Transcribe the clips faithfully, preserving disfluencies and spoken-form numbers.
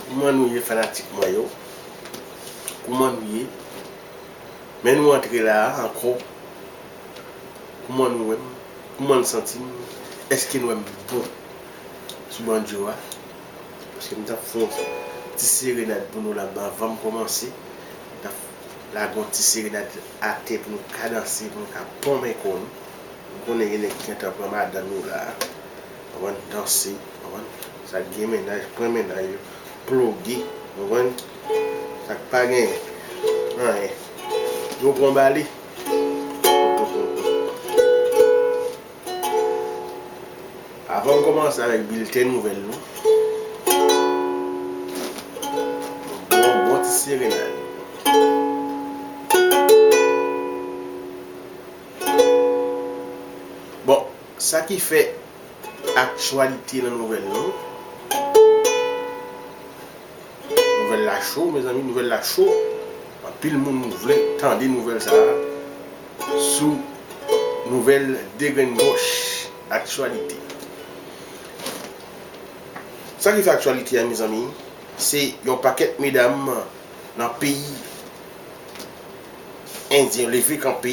Kouman nou ye, fanatik mwen yo? Kouman nou ye? Men nou antre la a ankò. Kouman nou wè m? Kouman n santi m? Èske n wè m bon sou banjo a? Paske m t ap fè yon ti serenad pou nou la, avan m kòmanse. M t ap lage yon ti serenad atè pou nou ka danse, pou nou ka ponmen kò nou. M konnen gen nèg ki gentan pran madanm yo la a. Konprann? Danse, konprann? Sa k gen mennaj, pran mennaj yo, ploge, konprann? Sa k pa gen anyen, yo pran bale. Avan m kòmanse avèk bilten nouvèl nou, bon, bon ti serenad. Bon, sa ki fè aktyalite nan nouvèl nou. Nouvèl la cho, mezanmi, nouvèl la cho. Anpil moun vle tande nouvèl sa a sou nouvèl Degrenn Gòch, aktyalite. Sa ki fè aktyalite a, mezanmi, se yon pakèt medam nan peyi Endyen leve kanpe,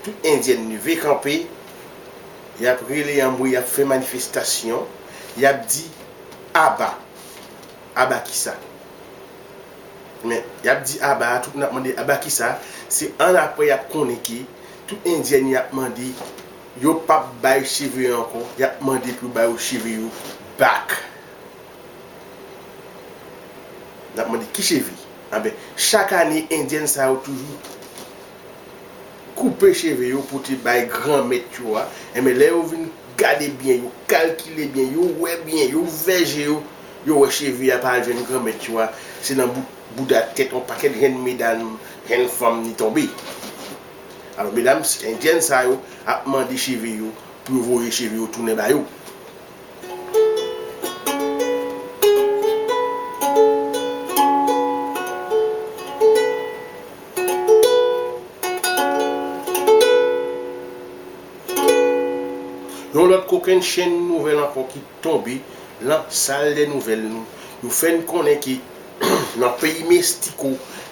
tout Endyèn leve kanpe, y ap rele anmwe, y ap fè manifestasyon, y ap di, "Aba." Aba kisa? Men, y ap di, "Aba," tout moun ap mande, "Aba kisa?" Se annapre y ap konnen ke tout Endyèn y ap mande, yo p ap bay cheve yo ankò, y ap mande pou yo ba yo cheve yo back. N ap mande ki cheve? Anben, chak ane, Endyèn sa yo toujou koupe cheve yo, pote bay granmèt yo a. Enben, lè yo vin gade byen, yo kalkile byen, yo wè byen, yo ouvè je yo, yo wè cheve a pa al jwenn granmèt yo a. Se nan bout, bouda tèt yon pakèt jèn medam, jèn fanm li tonbe. Alò, medam Endyèn sa yo ap mande cheve yo pou yo voye cheve yo tounen ba yo. Yon lòt kokennchenn nouvèl ankò ki tonbe nan sal dè nouvèl nou. Yo fè n konnen ke nan peyi Mestiko,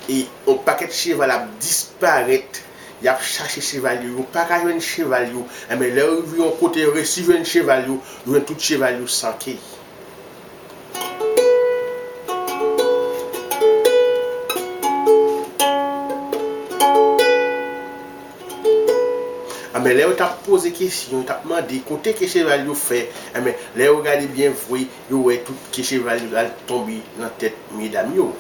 e yon pakèt cheval ap disparèt. Y ap chache cheval yo, yo pa ka jwenn cheval yo. Enben, lè yo rive yon kote, yo resi jwenn cheval yo, yo jwenn tout cheval yo sanke. Enben, lè yo t ap poze kesyon, yo t ap mande kote ke cheval yo fè. Enben, lè yo gade byen vre, yo wè tout ke cheval yo al tonbe nan tèt medam yo.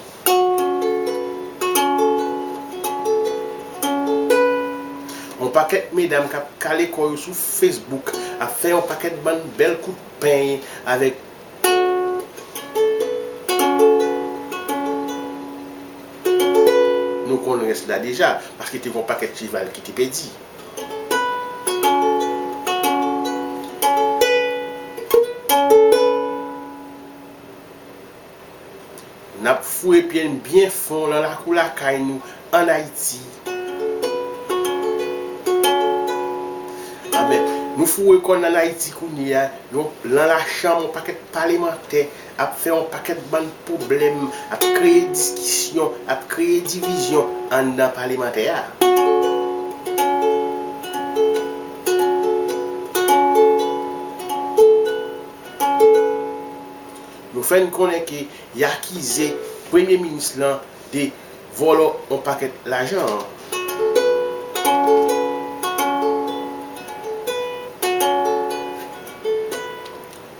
Yon pakèt medam k ap kale kò yo sou Facebook ap fè yon pakèt bann bèl kout peny avèk, nou konn rès la deja, paske te gen yon pakèt cheval ki te pèdi. N ap foure pye n byen fon nan lakou lakay nou ann Ayiti. Anben, nou foure kò n ann Ayiti kounye a, yon, nan lachanm yon pakèt palemantè ap fè yon pakèt bann pwoblèm, ap kreye diskisyon, ap kreye divizyon anndan palemantè a. Yo fè n konnen ke y akize premye minis lan de vòlò yon pakèt lajan.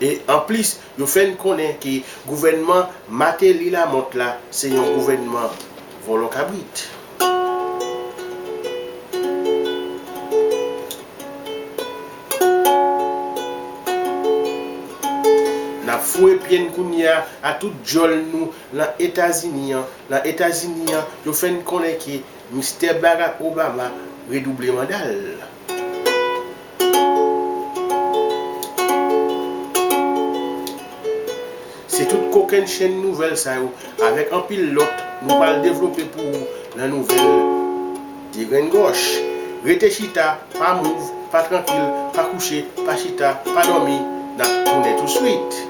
E anplis, yo fè n konnen ke gouvènman Martelly Lamothe la se yon gouvènman vòlò kabrit. N ap foure pye n kounye a, a tout djòl nou nan Etazini an. Nan Etazini an, yo fè n konnen ke Mistè Barack Obama redouble manda l. Se tout kokennchenn nouvèl sa yo, avèk anpil lòt, nou pral devlope pou ou nan nouvèl Degrenn Gòch. Rete chita, pa move, pa trankil, pa kouche, pa chita, pa dòmi, n ap tounen touswit.